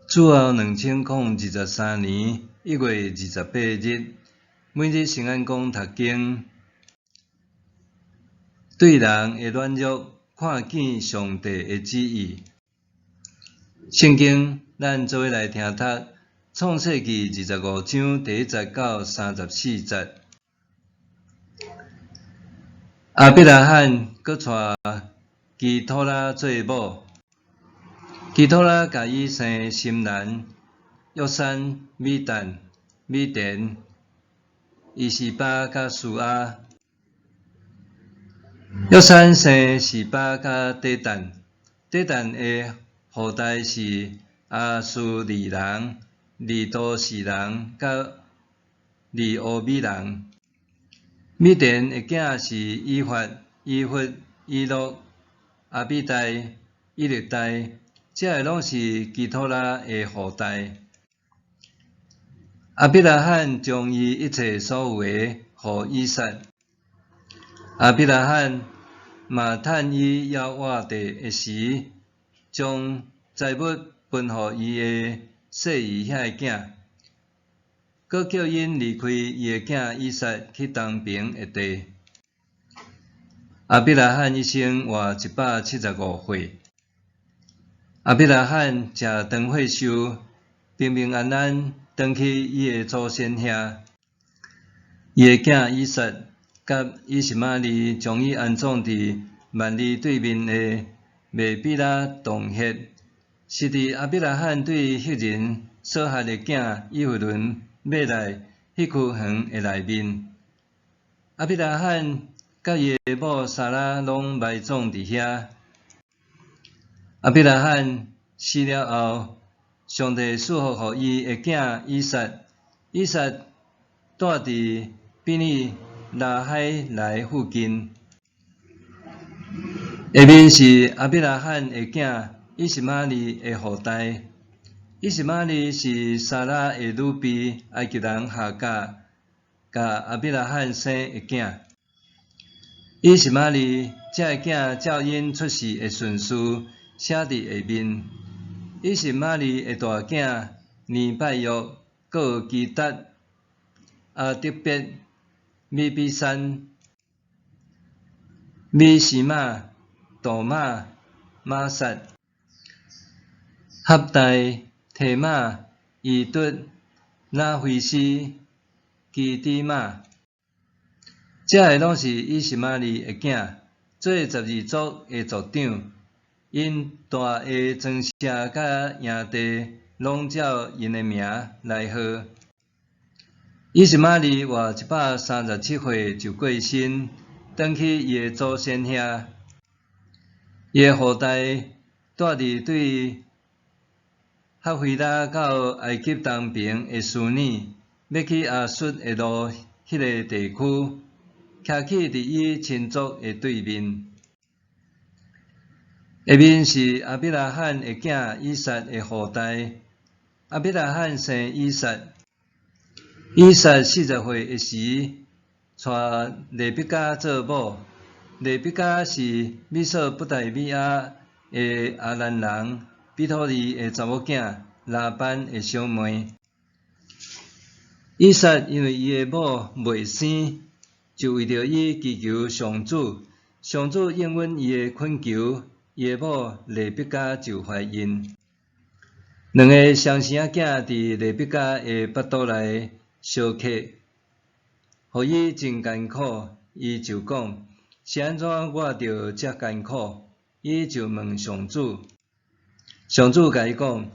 主後2023年1月28日，每日聖安講讀經，對人的軟弱看見上帝的旨意。聖經，咱做伙來聽讀創世記25章第1節到34節。亞伯拉罕閣娶基土拉做某，基土拉共伊生深蘭、約珊、米旦、米甸、以示巴佮書亞。約珊生示巴佮底但，底但的後代是亞書利人、利都士人佮利烏米人。米甸的囝是以法、以弗、以諾、亞比代、以勒大，這个攏是基土拉的後代。亞伯拉罕將伊一切所有的予以撒。亞伯拉罕嘛趁伊猶活著的時，將財物分予伊的細姨遐的囝，閣叫𪜶離開伊的囝以撒去東爿的地。亞伯拉罕一生活175歲。亞伯拉罕食長歲壽，平平安安轉去伊的祖先遐。伊的囝以撒佮以實瑪利將伊安葬佇幔利對面的麥比拉洞穴，是佇亞伯拉罕對赫人瑣哈的囝以弗崙買來彼區園的內面。亞伯拉罕佮伊的某撒拉攏埋葬佇遐。亞伯拉罕死了後，上帝賜福予伊的囝以撒，以撒住佇比珥拉海萊附近。下面是亞伯拉罕的囝以實瑪利的後代。以實瑪利是撒拉的女婢埃及人夏甲共亞伯拉罕生的囝。以實瑪利這个囝照𪜶出世的順序寫佇下面。以實瑪利的大囝尼拜約，閣有基達、亞得別、米比山、米示瑪、杜瑪、瑪撒、合大、提瑪、以卒、拿非斯、基底瑪，這个攏是以實瑪利的囝，做12族的族長。𪜶蹛的莊舍佮營地，攏照𪜶的名來號。以實瑪利活137歲就過身，轉去伊的祖先遐。伊的後代住佇對哈菲拉到埃及東爿的書珥，欲去亞述的路彼个地區，徛起佇伊親族的對面。下面是亞伯拉罕的囝以撒的後代。亞伯拉罕生以撒，以撒40歲的時，娶利百加做某。利百加是美索不達米亞的亞蘭人彼土利的查某囝拉班的小妹。以撒因為伊的某袂生，就為著伊祈求上主，上主應允伊的懇求，伊的某利百加就懷孕。兩个雙生仔囝佇利百加的腹肚內相克，予伊真艱苦。伊就講：是按怎我著遮艱苦？伊就問上主，上主共伊講：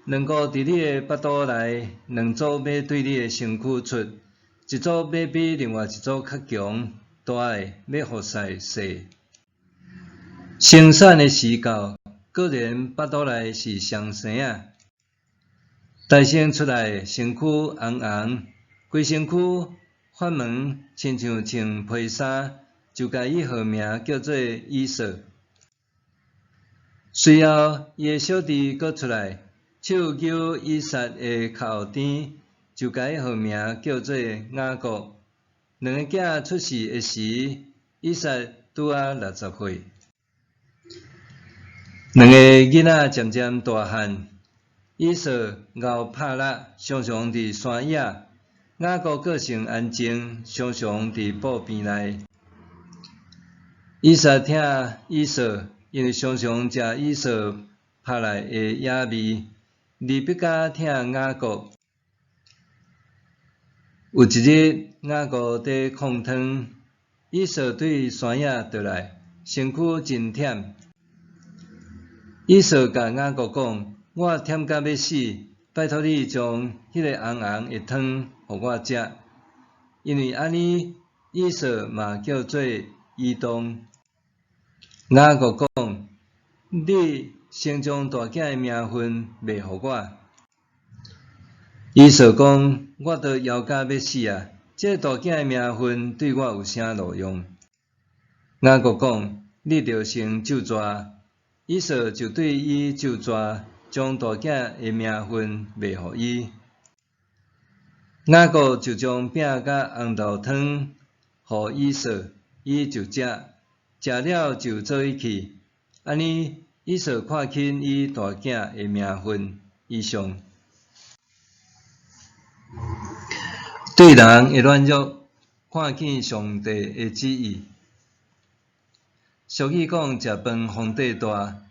兩股佇你的腹肚內，兩族欲對你的身軀出，一族欲比另外一族較強，大的欲服侍細。生產的時到，果然腹肚內是雙生仔，誕生出來，身軀紅紅，規身軀發毛，親像穿皮衫，就共伊號名叫做以掃。隨後，伊的小弟閣出來，手搝以撒的跤後邊，就共伊號名叫做雅各。兩个囝出世的時，以撒拄仔60歲。兩个囡仔漸漸大漢，以掃𠢕拍獵，常常佇山野；雅各個性安靜，常常佇布棚內。以撒疼以掃，因為常常食以掃拍來的野味。利百加疼雅各。有一日，雅各佇紺湯，以掃對山野倒來，身軀真忝。以掃共雅各講：我忝甲欲死，拜託你將彼个紅紅的湯予我食。因為按呢，以掃嘛叫做以東。雅各講：你先將大囝的名份賣予我。以掃講：我都枵甲欲死啊！這个大囝的名份對我有啥路用？雅各講：你著先咒詛。以掃就對伊咒詛，將大囝的名份賣予伊。雅各就將餅佮紅豆湯予以掃，伊就食，食了就做伙去。按呢，以掃看輕伊大囝的名份。以上。對人的軟弱，看見上帝的旨意。俗語講，食飯皇帝大，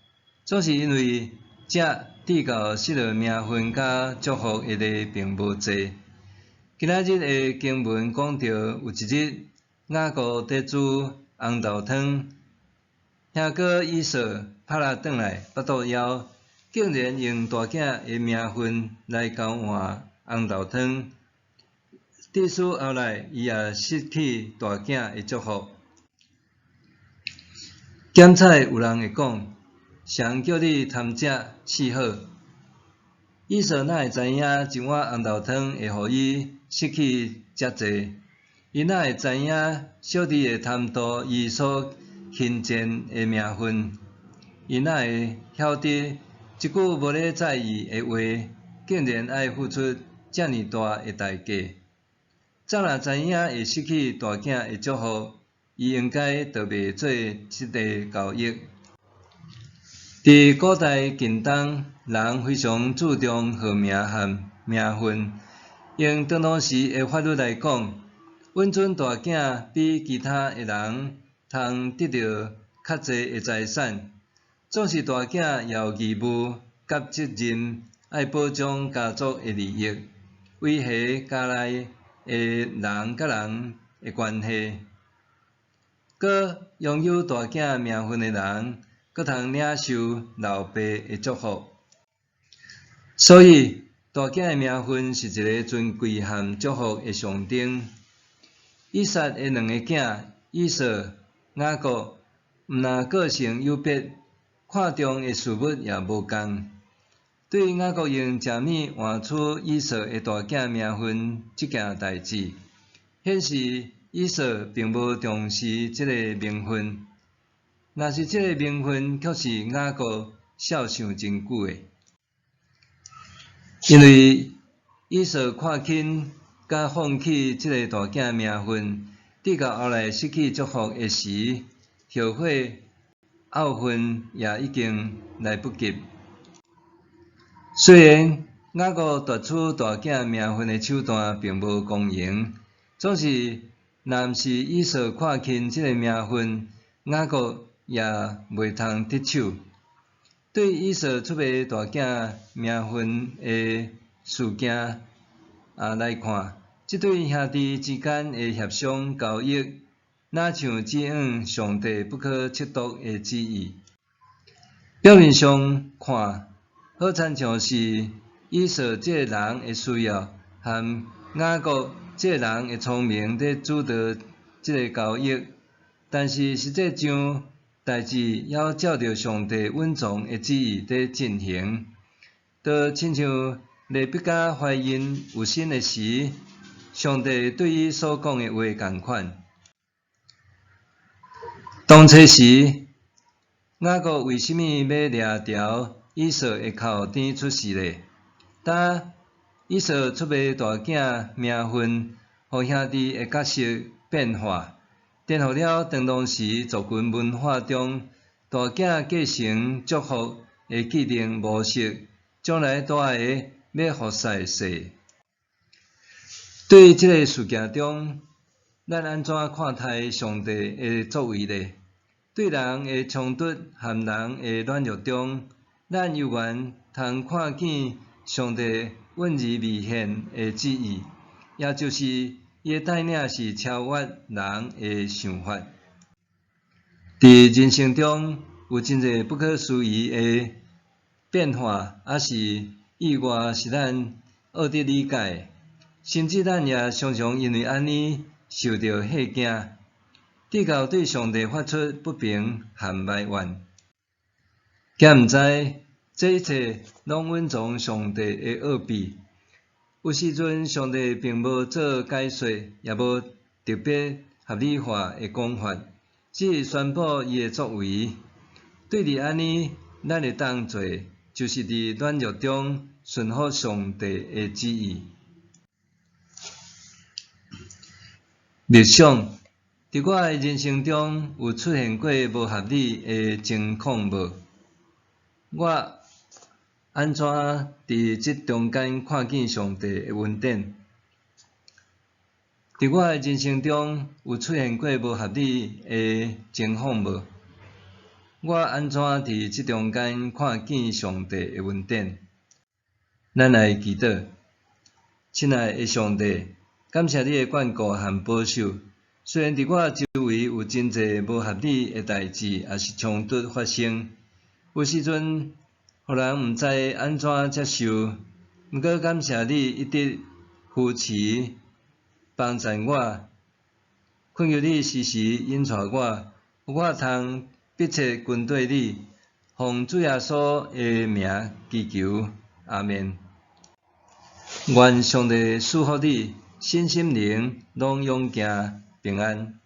總是因為食至到失落名份佮祝福的例並無濟。今仔日的經文講到，有一日雅各佇煮紅豆湯，兄哥以掃拍獵轉來，腹肚枵，竟然用大囝的名份來交換紅豆湯。致使後來伊也失去大囝的祝福。檢採有人會講，誰叫你貪食嗜好？以掃哪會知影一碗紅豆湯會予伊失去遮濟？伊哪會知影小弟會貪圖伊所輕賤的名份？伊哪會曉得一句無咧在意的話，竟然愛付出遮爾大的代價？早若知影會失去大囝的祝福，伊應該就袂做這个交易。佇古代近東，人非常注重號名和名份。用當當時的法律來講，允准大囝比其他的人通得著較濟的財產。總是大囝也有義務佮責任，愛保障家族的利益，維繫家內的人佮人的關係。閣擁有大囝名份的人，閣通領受老爸的祝福。所以，大囝的名份是一个尊貴和祝福的象徵。以撒的兩个囝以掃、雅各，毋但個性有別，看重的事物也無仝。對雅各用食物換取以掃的大囝名份這件代誌，顯示以掃並無重視這个名份。若是這个名份，卻是雅各肖想真久的。因為以掃看輕佮放棄這个大囝名份，直到後來失去祝福的時，後悔懊恨也已經來不及。雖然雅各奪取大囝名份的手段並無光榮，總是若毋是以掃看輕這个名份，雅各也袂通得手。對以掃出賣大囝名份的事件來看，這對兄弟之間的協商交易，若像指向上帝不可測度的旨意。表面上看，好親像是以掃這个人的需要和雅各這个人的聰明佇主導這个交易，但是實際上，代誌猶照著上帝隱藏的旨意佇進行。就親像利百加懷孕有身的時，上帝對伊所講的話仝款。當初時，雅各為啥物欲掠著以掃的口甜出世咧？當以掃出賣大囝名份，予兄弟的角色變化，顛覆了當時族群文化中大囝繼承祝福的既定模式，將來大的欲服侍細的。對這个事件中，咱按怎看待上帝的作為呢？對人的衝突和人的軟弱中，咱猶原通看見上帝隱而未現的旨意，也就是伊的帶領是超越人的想法。佇人生中有真濟不可思議的變化，抑是意外，是咱學得理解，甚至咱也常常因為按呢受著嚇驚，直到對上帝發出不平和埋怨。敢毋知這一切攏蘊藏上帝的奧秘。有時陣上帝並無做解說，也無特別合理化的講法，只是宣布伊的作為。對佇按呢，咱會當做，就是佇軟弱中順服上帝的旨意。默想，佇我的人生中有出現過無合理的情況無？我按怎佇這中間看見上帝的恩典？佇我的人生中有出現過無合理的情況無？我按怎佇這中間看見上帝的恩典？咱來祈禱，親愛的上帝，感謝你的眷顧和保守。雖然佇我周圍有真濟無合理的代誌，抑是衝突發生，有時陣予人毋知按怎接受。毋過感謝你一直扶持幫贊我，懇求你時時引帶我，予我通密切跟綴你，奉主耶穌的名祈求，阿們。願上帝賜福你，身心靈攏勇健平安。